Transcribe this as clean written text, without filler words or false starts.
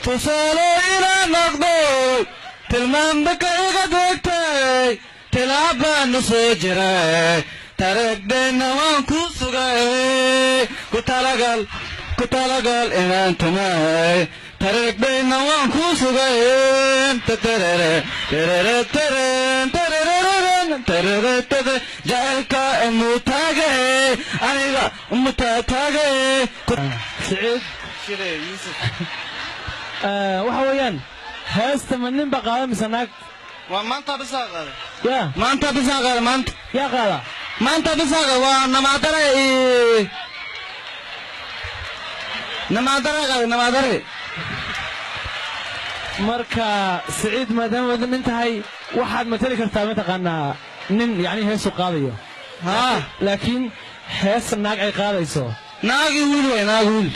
Tusaale inaan noqday, tilmaambaka iga degtay, tilaabaanu soo jiray, tareegdeenna waan ku sugay, ku talagal, ku talagal inaan tumay, tareegdeenna waan ku sugay, terere terere teren terereren terere tere, jacaylka imutaage, aniga imutaataage. Siciid waxa weeyaan, heesta ma nin ba qaada mise naag? Waa maanta bisaa qaaday. Yaa? Maanta bisaa qaaday, maanta. Yaa qaada? Maanta bisaa qaaday, waa namaadare, namaadare qaaday, namaadare. Marka Siciid, maadaama wada nin tahay, waxaad matali kartaa mataqaanaa nin yacni heesu qaadayo. Haa. Laakiin hees naag ay qaadayso? Naagi wiil way, naag wiil.